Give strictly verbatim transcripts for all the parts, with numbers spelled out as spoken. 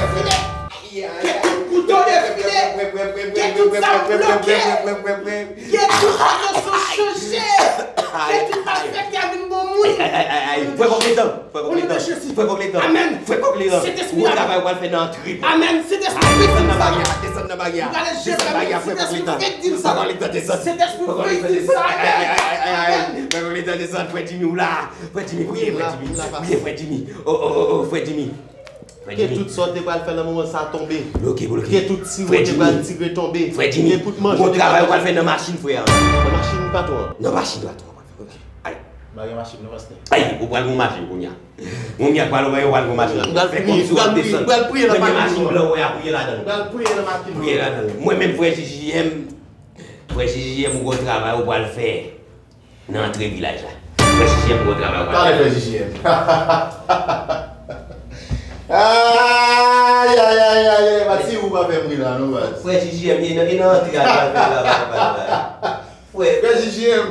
defile. Ke tout kouto defile. Ke tout zam bloke. Ke tout relasyon chanje. Ke tout malfektè vin bon moun. Ay, ay, ay, ay, ay. Frè Kòkletan, frè Kòkletan, frè Kòkletan. Amèn. Frè Kòkletan. Sentespri la. Gwo travay w pral fè nan trip. Amèn. Sentespri fèk di m sa. Desann nan baryè, desan nan baryè. Desann nan baryè, frè Kòkletan. Sentespri fèk di m sa. Frè Kòkletan, desann. Frè Kòkletan, desann. Frè Jimmy, ou la. Frè Jimmy, priye, frè Jimmy. Priye, frè Jimmy. Oh, oh, oh, oh, frè Jimmy. Frè Jimmy. Ke tout sa w te pral fè nan moman sa tonbe. Bloke, bloke. Ke tout tire w te pral tire tonbe. Frè Jimmy. Ke tout manje w te pral manje. Gwo travay w pral fè nan machin, frè. Nan machin patwon an. Nan machin patwon an. Ok. Ay. Bagay machin nan, pastè. Ay, ou pral gon machin kounye a. Moun y ap pale, ou pral gon machin. Fè kòmsi w ap desann. Premye machin blan ou wè a, priye ladan l. Priye ladan l. Mwen menm, frè J J M, Frè J J M, ou gon travay ou pral fè nan antre vilaj la. Frè J J M, ou gon travay ou pral fè. Pale, frè J J M. Ay, ay, ay, ay, ay, Mati, ou pa fè m ri la, non, baz. Frè J J M, e nan, e nan antre a, ou pral fè travay ou pral fè. Frè. Frè J J M,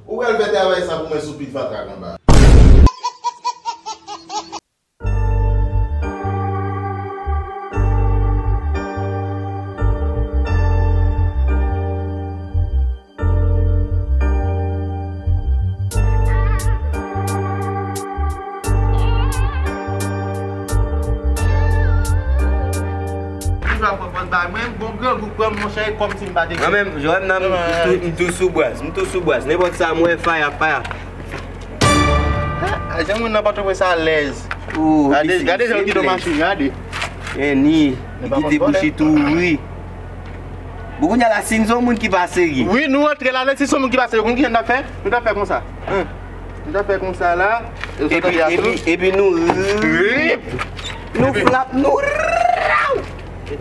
ou pral fè travay sa pou mwen sou pit fatra anba. Mwen menm, gon grangou pran m, monchè, e kòmsi m pa te... Mwen menm, Joab nan, m tou, m tou sou bwaz, m tou sou bwaz. Nenpòt sa m wè, faya, faya. Ah, jan moun nan Pòtoprens alèz. Gade, gade jan l kite machin, gade. Enni, li kite bouch li tou ouvri. Bon, kounye a la, si n se yon moun ki pa serye. Wi, nou antre la, si se yon moun ki pa serye, konn kijan n t ap fè? Nou t ap fè konsa. Hein? Nou t ap fè konsa la. Epi, epi, epi nou rip. Nou flap, nou raw.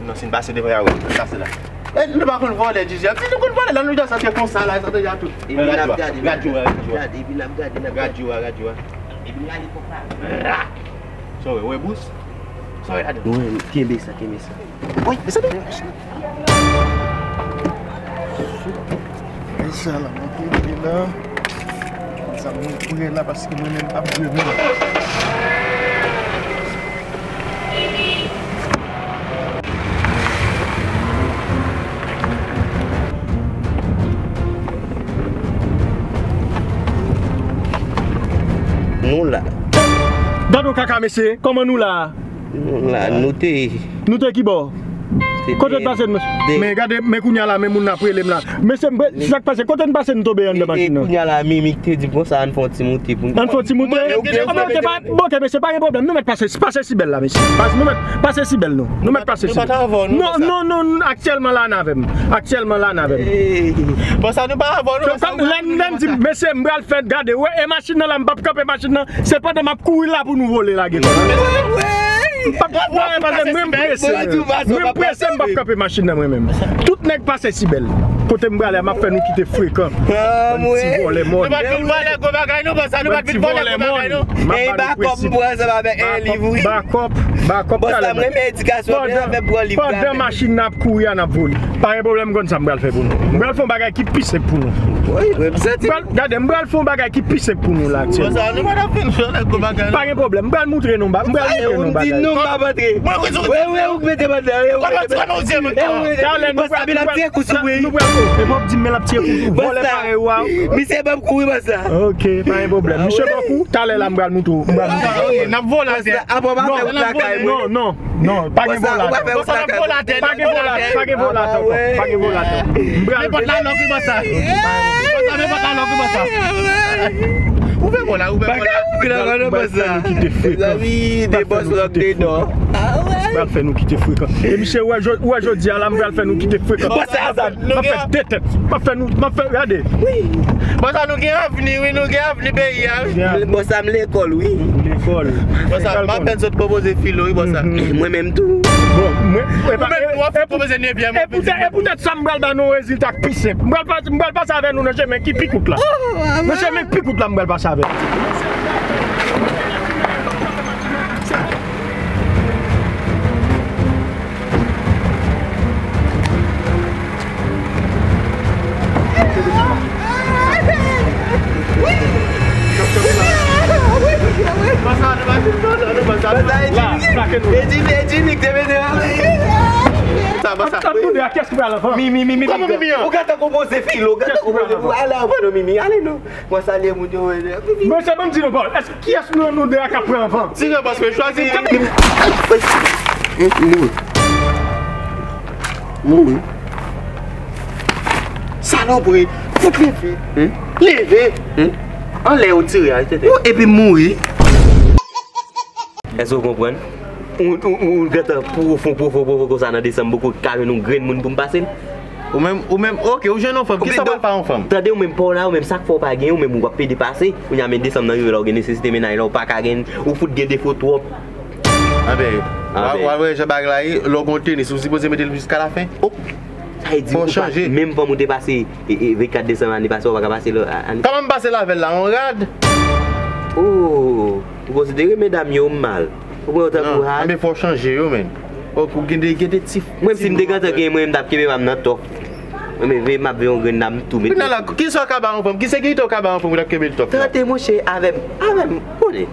Non, si n pase devan y a wè, n pase la. E, nou pa konn vòlè, J J M. Si nou konn vòlè, la nou deja santi konsa la, santi deja tout. Epi n ap gade, gad yo a, gad yo a. Gade, epi n ap gade, n ap gade. Gad yo a, gad yo a. Epi n rale kòk la. Ra! Sa w wè, wè bous? Sa w wè ladan? Wi, kenbe sa, kenbe sa. Woy, desann. Mesye la, mwen premye la. Sa mwen premye la paske mwen menm ap dwe menm. Nou la. Gad yon kaka, mesye. Kòman nou la? Nou la, nou te. Nou te ki bò? Kote n pase n, mesye? Men gade, men kounye a la, men moun nan ap rele m la. Mesye, m, sa k pase? Kote n pase n tonbe anndan machin nan? Kounye a la, Mimi te di m konsa, ann fè yon ti moute pou n. Ann fè yon ti moute? Bon, ok, mesye, pa gen pwoblèm. Nou mèt pase, pase si bèl la, mesye. Pase, nou mèt pase si bèl, non. Nou mèt pase si bèl. Non, non, non, aktyèlman la, n avè m. Aktyèlman la, n avè m. Bon, sa nou pa avè w, non. Lè n di, mesye, m pral fè gade, wè, e machin nan la, m p ap kanpe machin nan. Se pandan m ap kouri la pou nou vole lage kò. M p ap, mwen menm prese. Mwen prese, m p ap kanpe machin nan mwen menm. Tout nèg pase si bèl. Kote m prale a, m ap fè nou kite frekan. Bann ti vòlè mòn. Nou pa t vin vòlè gwo bagay non, bòs la, nou pa t vin vòlè gwo bagay non. E bakòp m pran ansanm avèk Eli, wi. Bakòp, bakòp, bòs la, m renmen edikasyon, men afè pran liv la. Pandan machin nan ap kouri a, n ap vole. Pa gen pwoblèm, m konn sa m pral fè pou nou. M pral fè yon bagay ki pi senp pou nou. Wi, wi, m santi. M pral, gade, m pral fè yon bagay ki pi senp pou nou la aktyèlman. Bon, sa, nou pa t ap fin fè lè gwo bagay la. Pa gen pwoblèm, m pral moutre nou, m pral moutre nou bagay. Ou di non, m p ap antre. Mwen, mwen, mwen, ou k mete m anndan, ou k mete m anndan. Talè, nou pral, nou pral, nou pral, e pa w di m men l ap tire kou tou. Vòlè parèy ou a. Misye ban m kou wi, bòs la. Ok, pa gen pwoblèm. Misye ban kou, talè la, m pral moutre w, m pral moutre w. N ap vole atè. Apre w pa fè wout lakay mwen. Non, non. Non, pa gen vòlè atè. Pa gen vòlè atè. Pa gen vòlè atè ankò. Pa gen vòlè atè ankò. Nenpòt la lòk wi bòs la. Bòs la, nenpòt la lòk wi bòs la. Ouvè vòlè, ouvè vòlè. M pral fè nou kite frekan. M pral fè nou kite frekan. E misye, ou wè jodi a la, m pral fè nou kite frekan. M ap fè de tèt. M ap fè nou, m ap fè, gade. Bòs la, nou gen avni wi, nou gen avni peyi a wi. Bòs la, m lekòl wi. Lekòl. Bòs la, m apèn sot pwopoze filo wi, bòs la. Mwen menm tou. Bon, mwen, e pa, e, e pou, e poutèt, e poutèt sa m pral ba nou rezilta k pi senp. M pral pa, m pral pase avè nou nan chemen ki pi kout la. Nan chemen k pi kout la, m pral pase avè nou. Sa, sa. Ant nou de a, kiyès ki pral anvan? Mimi, Mimi, Mimi. Kòman Mimi an? Ou gentan konpoze filo, ou gentan konpoze pou ale anvan non, Mimi. Ale non. Mwen salye moun yo. Mesye, ban m di nou pawòl. Èske, kiyès nan nou de a k ap pran anvan? Tire bòs mwen, chwazi. Mouri. Mouri. Salopri. Fout leve. Leve. Anlè yo tire a, tete. Epi mouri. Èske w konprann? Ou, ou, ou gentan pwofon, pwofon, pwofon konsa nan desanm, poko ka jwenn yon grenn moun pou m pase l. Ou menm, ou menm, ok, ou jwenn yon fanm, kisa w pral fè yon fanm? Tande, ou menm pa w la, ou menm sa k fè w pa gen, ou menm w ap pede pase. Kounye a men desanm nan rive la, w gen nesesite mennaj la, ou pa ka gen, ou fout gen defo twòp. Anben, w ap wè jan bagay la ye, lè w gen yon tenis, ou sipoze mete l jiska lafen. Sa vle di ou pa, menm fanm ou te pase, e, e, vennkat desanm ane pase, ou pa ka pase lè, a, ane. Kòman m pase l avè l la, yon rad? Oh, ou konsidere medam yo mal. Ou pran yo tankou rad. Anben fò w chanje yo, menn. Ou gen de, gen de ti. Mwen, si m te gentan gen mwen, m t ap kenbe pa m nan tòf. Mwen, men veye m ap veye yon grenn la, m tou mete. Kounye a la, ki sa w ka ba yon fanm? Ki sekirite w ka ba yon fanm pou l ap kenbe l tòf la? Tande, monchè, avè m, avè m, konnen.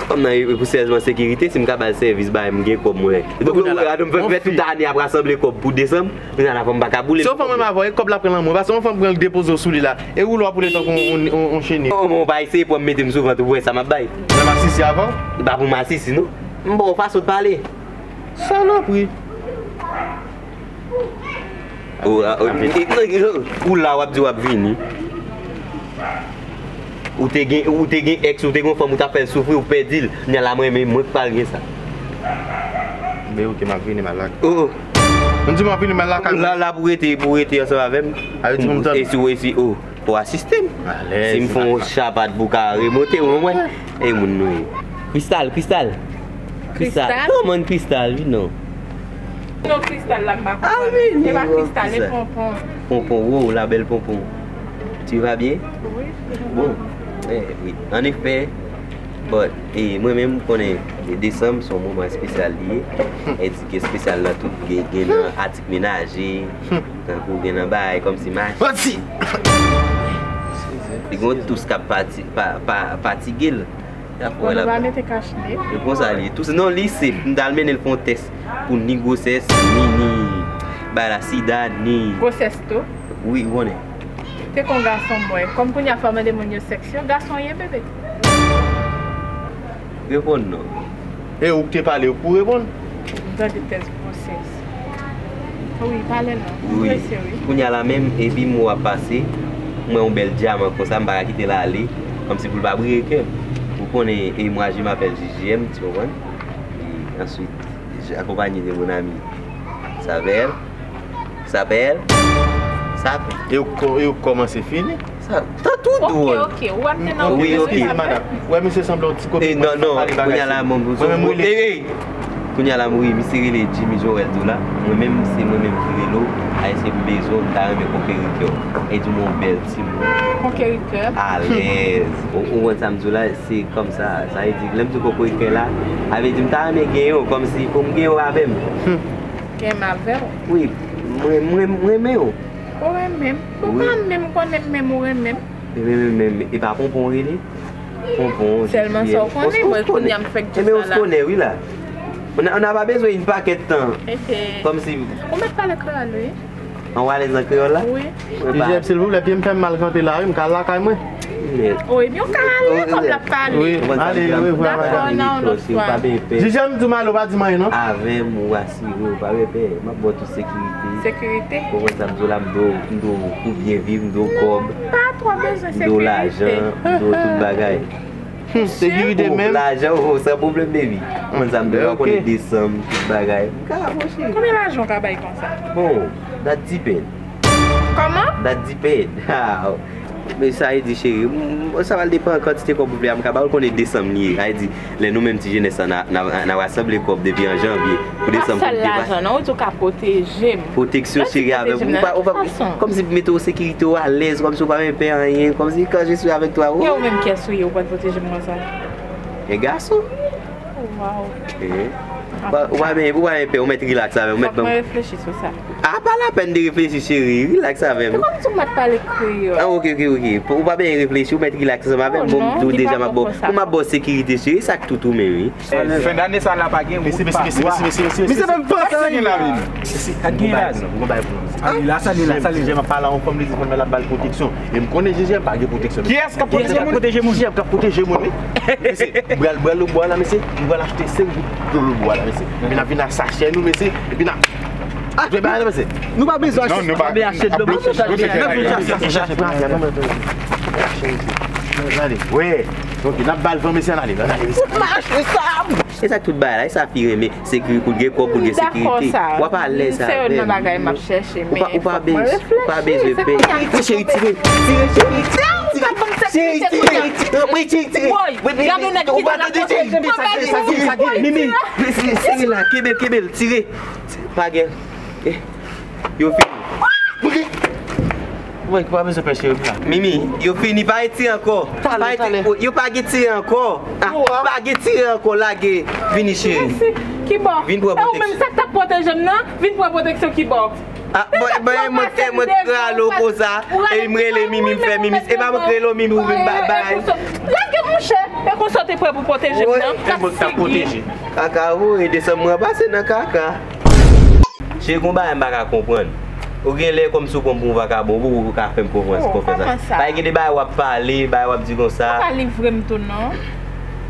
Fanm nan e pou sèlman sekirite, si m ka ba l sèvis, bay m gen kòb mwen. Donk, ou gade m fè, fè tout ane ap rasanble kòb pou desanm, kounye a la fanm pa ka boule. Se yon fanm menm avè w, e kòb la pran nan men w, paske yon fanm pran l depoze w sou li la, e woule w ap woule tankou yon, yon, yon, yon cheni. Oh, bon, pa eseye pran m mete m sou vant ou, wè sa m ap bay. Lè m asisi avè w? E pa pou m asisi, non. M ba w fason w pale. Salopri. Ou, a, ou, e, e, ou la, w ap di w ap vini. Ou te gen, ou te gen ex, ou te gen yon fanm, ou t ap fè l soufri, ou pèdi l. Kounye a la, mwen, men mwen k pral gen sa. Men oke, m ap vini, m al lakay. Oh, oh. M di m ap vini, m al lakay. La, la pou rete, pou rete ansanm avè m. A, yo di pou m tann. E si, e si, oh. Pou asiste m. Alèz. Si m fè yon chapat pou ka remonte, ou konprann? E moun nou ye. Kristal, Kristal. Kristal. Kristal? Kòman Kristal, vin non. Non, Kristal la, m pa konprann. Ah, vin, se pa Kristal, se Pompon. Pompon, wow, la belle Pompon. Tu vas bien? Oui. Bon, eh, oui. An efè, bon, e mwen menm, m konnen desanm se yon moman espesyal li ye. E di ke espesyal nan tout gen, gen nan atik menaje. Tankou gen nan bagay kòmsi machin. Manti! Li gen yon tous k ap pati, pa, pa, patige l. Bon, nou pa mete kach nez. E konsa li ye. Tous, non, li se, m t al mennen l fè yon tès pou ni gwosès, ni, ni bagay la, sida, ni. Gwosès tou? Wi, ou konnen. Te kon gason m wè. Kòm kounye a fò mande moun yo sèks yo, gason ye, bebe. Reponn non. E ou k te pale, ou k pou reponn? M tande tès gwosès. Wi, pale non. M prese, wi. Kounye a la menm, epi m wè w ap pase, m wè yon bèl dyaman konsa, m pa ka kite l ale, kòmsi pou l pa briye kè m. Ou konnen, et moi, je m'appelle J J M, tu comprends? Et ensuite, j'ai accompagné de mon ami. Ça va? Sa bèl. Sa bèl. E ou ko-, e ou kòmanse fini? Sa, sa tou dwòl. Ok, ok, ou ap te nan. Wi, ok. Eskize, madanm. Ou wè misye sanble yon ti kote. E, non, non, kounye a la, mwen, mwen, mwen, ey, ey. Kounye a la, wi, misye rele Jimmy Joel tou la. Mwen menm, se mwen menm ki rele w. Ayisyen, m bezwen w, m ta renmen konkerikè w. E di m yon bèl timoun. Konkerikè? Alèz. Ou, ou konn sa m di w la, se kòmsa. Sa vle di, lè m di w konkerikè la, sa vle di m ta renmen genyen w, kòmsi pou m genyen w avè m. Gen m avè w? Wi, mwen, mwen, mwen renmen w. Ou renmen m? Ou pa menm konnen m menm ou renmen m? Renmen m menm, e pa Pompon w rele? Pompon, sèlman sa w konnen, mwen kounye a m fèk di sa la. Enben, ou konnen, wi la. On n'a, on n'a pas besoin une paquet de temps. Kòmsi. Ou mèt pale kreyòl, wi. An w alèz nan kreyòl la? Wi. J J M, silvouplè, pye m fè m mal kanpe la, wi, m ka al lakay mwen. O, ebyen, w ka ale, kòm l ap pale. Wi, ale, wi, vwala. Dakò, nan yon lòt fwa. J J M, di m ale, w pa di m anyen, non? Avè m, ou asire w, pa gen pè. M ap ba w tout sekirite. Sekirite? Ou konprann sa m di w la, m dwe w, m dwe w pou byen viv, m dwe w kòb. Pa twò bezwen sekirite. M dwe w lajan, m dwe w tout bagay. Hmm, sekirite menm. Lajan, o, san pwoblèm, baby. Ou konn sa m di w la, ou konnen desanm, tout bagay. M ka, monchè. Konbyen lajan w ka bay konsa? Bon, that depend. Kòman? That depend. Ah, men sa vle di, cheri, m, m, sa pral depann kantite kòb ou vle a, m ka ba w, ou konnen desanm li ye. Sa vle di, lè nou menm ti jenès la, n a, n a, n a rasanble kòb depi an janvye. Pou desanm pou depase. Pa sèl lajan, non, ou di w ka pwoteje m. Pwoteksyon, cheri, avè m. Ou pa, ou pa, kòmsi pou mete w sekirite, w alèz, kòmsi ou pa gen pè anyen, kòmsi quand je suis avec toi, oh. E ou menm, kiyès ou ye, ou pral pwoteje m konsa? E gason. Waw. Eh. Ou pa, ou pa gen, ou pa gen pè, ou mèt rilaks avè m, ou mèt ban m. Fòk mwen reflechi sou sa. A, pa lapèn de reflechi, cheri. Rilaks avè m. Se kòmsi w mèt pale kreyòl. Ah, ok, ok, ok. Ou pa bezwen reflechi, ou mèt rilaks ansanm avè m. Bon, m di w deja, m ap ba w, m ap ba w sekirite, cheri. Sa k tout ou menm, wi. Fen dane sa la pa gen wout pa bwa. Mesye, mesye, mesye, mesye, mesye. Mesye, pa m panse anyen la. Mesye, pa gen la. Sa li la, sa li la, sa li la. J J M ap pale a yon fanm, li di fanm nan l ap ba l pwoteksyon. E m konnen J J M pa gen pwoteksyon. Kiyès k ap pwoteje moun? J J M k ap pwoteje moun, wi. Mesye, m pral, m pral nan bwa la, mesye. M pral achte senk goud dlo nan bwa la, mesye. Epi n ap vin ak sachè nou, mesye. Epi n ap jwe bagay la, mesye. Nou pa bezwen achte dlo, mesye. N ap vin chache, n ap vin chache. Gade, wè. Ok, n ap ba l van, mesye, ann ale, ann ale, mesye. Mache sa. E sa k tout bagay la, e sa fi renmen, sekirite, pou l gen kòb, pou l gen sekirite. W ap alèz avè m. Se youn nan bagay m ap chèche, men fòk mwen reflechi. Ou pa, ou pa bezwen, ou pa bezwen pè. Wi, cheri, tire, tire, cheri, tire. Cheri, tire, tire. Wi, cheri, tire. Woy, gade yon nèg ki la pwoteje m. Mimi, sere la, kenbe l, kenbe l, tire. Pa gen. Eh, yo fini. Mwen ki pa bezwen pè cheri m la. Mimi, yo fini, pa gen tire ankò. Talè, talè. Yo pa gen tire ankò. Ah, pa gen tire ankò, lage. Vini cheri. Mèsi. Kibò? Vin pran pwoteksyon. E ou menm sa k t ap pwoteje m nan? Vin pran pwoteksyon kibò? Ah, bon, bon, e mwen, e mwen k rale w konsa. Epi m rele Mimi, m fè Mimi. E pa mwen k rele w, Mimi, ou vin ba-, bay. Lage monchè. E konsa w te prè pou pwoteje m nan? E mwen k t ap pwoteje. Kaka, ou e desanm mwen pase nan kaka. Cheri, gon bagay m pa ka konprann. Ou genlè kòmsi w pran m pou yon vakabon, ou poko ka fè m konfyans, konfyans sa. Pa gen de bagay w ap pale, bagay w ap di konsa. Ou pa livre m tou non.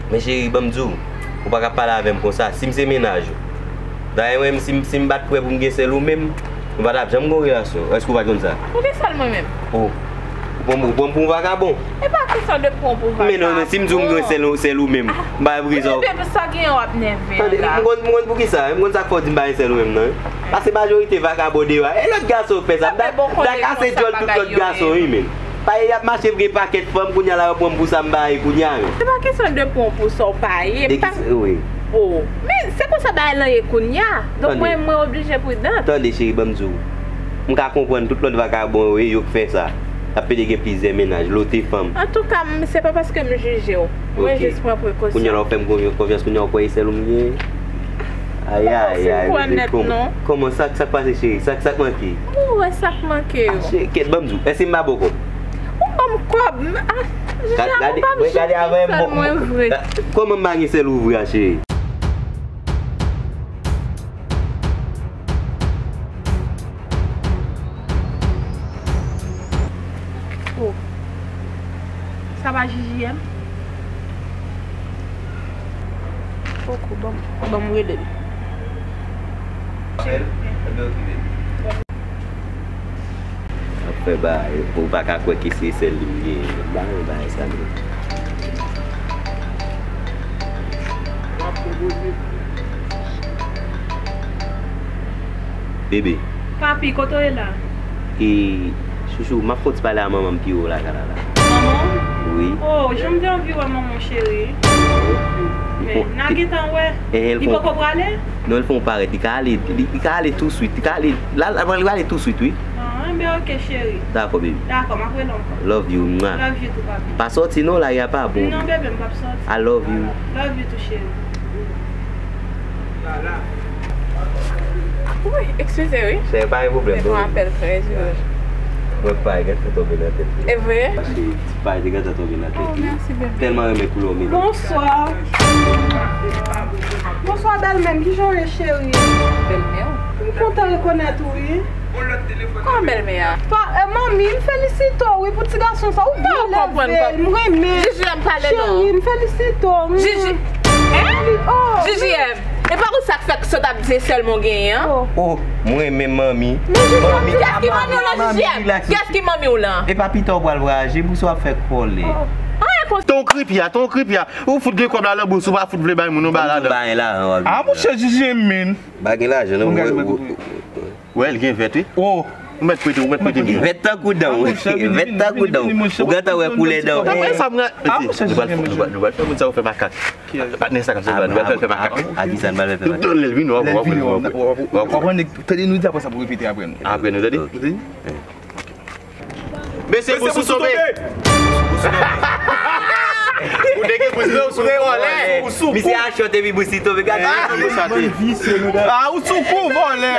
Men cheri, ban m di w, ou pa ka pale avè m konsa. Si m se mennaj ou, dayè mwen menm, si m, si m pa t prè pou m gen sèl ou menm, nou pa t ap janm gen yon relasyon. Èske ou pa t konn sa? Ou gen sèl mwen menm? Ou, ou pran m, ou pran m pou yon vakabon? E pa kesyon de pran w pou vakabon. Men non, men si m di w m gen sèl, sèl ou menm, m pa reprezan w. Depi sa gen w ap nève la. Tande, m konn, m konn poukisa, m konn sa k fè w di m pa gen sèl ou menm nan. Paske majorite vakabon deyò a. E lòt gason k fè sa. M ta, m ta kase djòl tout lòt gason, wi, men. Paske y ap mache pou gen pakèt fanm, kounye a la yo pran m pou sa m pa ye kounye a, men. Se pa kesyon de pran w pou sa w pa ye. De ki, wi. Oh. Men se konsa bagay lan ye kounye a. Donk mwen, mwen oblije pridan. Tande, cheri, ban m di w. M ka konprann tout lòt vakabon yo ye, yo k fè sa. Ap pede gen plizyè mennaj, lote fanm. Antouka, m, se pa paske m jije w. Mwen jis pran prekosyon. Kounye a la w fè m konfyans, kounye a w kwè e sèl ou m genyen? Ay, ay, ay, bebe, kòman? Kòman, sa, sa k pase, cheri? Sa, sa k manke? Ou wè sa k manke yo. Ah, cheri, kèt, ban m di w, èske m pa ba w kòb? Ou ban m kòb? Ah, Jean, ou pa m janm gen sèl mwen vre. Kòman m pa gen sèl ou vre a, cheri? Oh. Sa pa J J M? Poko, ban m, ban m rele l. Apèl? Ebyen, okipe l. Ap fè bagay, ou pa ka kwè ke se sèl li m genyen. Ba mwen bagay sa, non. Bebe. Papi, kote w ye la? E, chouchou, m ap fon ti pale a manman m pi wo lakay la, la. Manman w? Wi. Oh, jan m te anvi wè manman w, cheri. Men, n a gentan wè. Li poko prale? Non, li fon parèt. Li ka ale, li, li ka ale touswit. Li ka ale, la, la, li prale touswit, wi. Ah, enben, oke, cheri. Dakò, baby. Dakò, m ap rele w ankò. Love you, mwa. Love you too, papi. Pa sòti non, lari a pa bon. Non, bebe, m p ap sòti. I love you. Love you too, cheri. Wi, eskize, wi. Cheri, pa gen pwoblèm, non. Se yon apèl trè iran. Mwen pa gen sa tonbe nan tèt li. E vre? Paske ti pay te gentan tonbe nan tèt li. Oh, mèsi, bebe. Tèlman renmen koulè w, men. Bonswa. Bonswa, bèlmè m. Kijan w ye, cheri? Bèlmè w? M kontan rekonèt ou, wi. Kòman bèlmè a? Pa, eh, manmi, m felisite w, wi, pou ti gason sa. Ou byen leve l, m renmen. J J M pale non. Cheri, m felisite w, wi. J J M? J J M. E pa konsa k fè k sot ap di se sèlman w genyen an? Oh, mwen menm manmi. Manmi, kiyès ki manmi w lan, J J M? Kiyès ki manmi w lan? E pa pita w pral vwayaje, pou sa w ap fè kòlè. Anyen konsa. Ton kripi a, ton kripi a. Ou fout gen kòb la nan bous ou, pa fout vle bay moun, ou ba ladan. Ah, monchè, J J M, men. Pa gen lajan, non. Wè, l gen vèt, wi. Oh, ou mèt prete, ou mèt prete m. Vèt tankou dan w. Vèt tankou dan w. Ou gentan wè koulè dan w. Tanpri, sa mwen. Ah, monchè, nou pral, nou pral, nou pral fè moun sa yo fè makak. Patnè sa k ap sèvi la, nou pral fè l fè makak. A kisa n pral fè makak? Donk, lè l vini, w ap wè, w ap wè, w ap wè. Tande, nou di apre sa pou repete apre nou. Apre nou, tande? Mesye, bous ou tonbe. Ou te gen bous, men ou sou kou, vòlè. Misye a chòt epi bous li tonbe. Gade. Ah, ou sou kou, vòlè.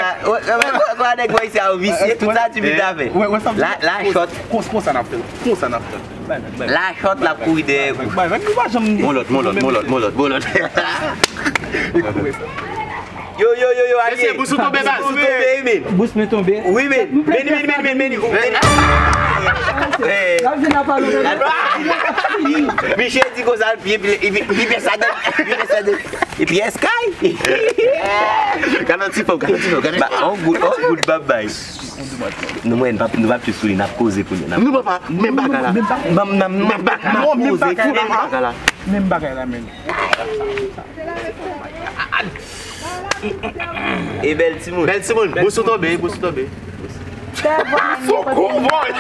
Kwa nèg mwen isi a, ou visye, tout sa ti pita fè. La, la chòt. Konsa n ap fè. Konsa n ap fè. La chòt, l ap kouri dèyè ou. Yon lòt, yon lòt, yon lòt, yon lòt, yon lòt. Yo, yo, yo, yo, mesye, bous ou tonbe, baz. Bous ou tonbe, wi, men. Bous mwen tonbe. Wi, men. Vini, vini, vini, vini, vini. Misye di konsa, epi, epi, epi, epi, epi, epi, epi, eskay. Gade ti fanm, gade ti fanm, gade. On gout, on gout, bab bay. Nou, mwen, nou p ap, nou p ap tou sou li, n ap koze kounye a. Non, papa, menm bagay la. Menm bagay la. Menm bagay la, men. E bèl timoun. Bèl timoun. Bous ou tonbe, bous ou tonbe. Sou kou, boy.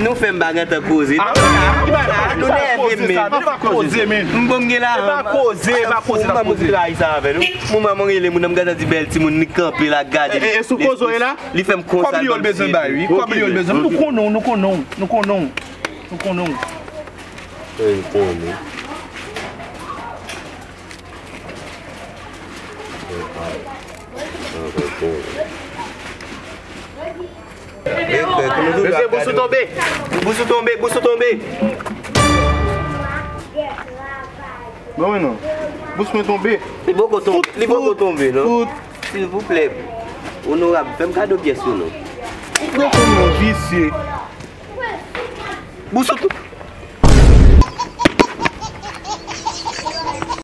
Nou fè m pa gentan koze. Ah, ah, ah, nou nève men. Koze men. M bon, m gen la. E pa koze, e pa koze, e pa koze. Trayi sa avè nou. Moun manman rele moun nan, m gentan di bèl timoun li kanpe la gade. E, e, sou koze la. Li fè m konsa. Kòb li yo l bezwen bay, wi. Kòb li yo l bezwen. Nou konnen, nou konnen, nou konnen. Nou konnen. Mwen konnen. Mwen konnen. Mesye, bous ou tonbe. Bous ou tonbe, bous ou tonbe. Non, men non. Bous mwen tonbe. Li poko tonbe, li poko tonbe, non. Silvouplè, onorab, fè m kado pyès yo, non. Ou poko non, visye. Bous ou tou-